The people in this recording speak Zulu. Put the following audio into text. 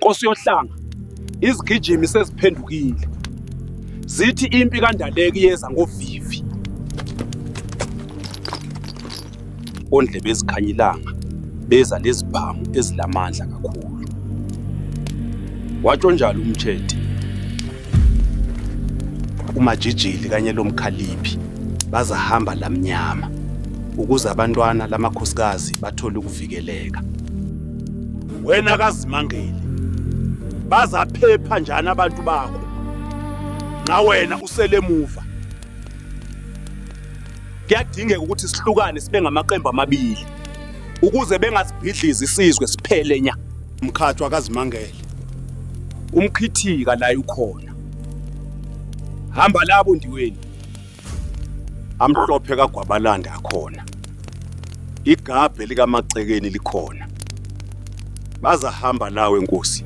Nkosi yohlanga, izigijimi seziphendukile. Zithi impi kaNdaleka iyeza ngovivi. Ondlebe ezikhanyilanga beza lezibhamu ezilamandla kakhulu. Watsho njalo uMtshede. UMajijili kanye loMkhaliphi bazahamba lamnyama ukuze abantwana lamakhosikazi bathole ukuvikeleka. Wena kaZimangele, bazaphepha njani abantu bakho nxa wena usele emuva? Kuyadingeka ukuthi sihlukane sibe ngamaqembu amabili ukuze bengasibhidlizi isizwe siphele nya. Mkhathwa kaZimangele. Umkhithika la ukhona. Hamba labo ndiweni. Amhlophe kaGwabalanda akhona. Igabhe likaMacekeni likhona. Bazahamba lawe Nkosi.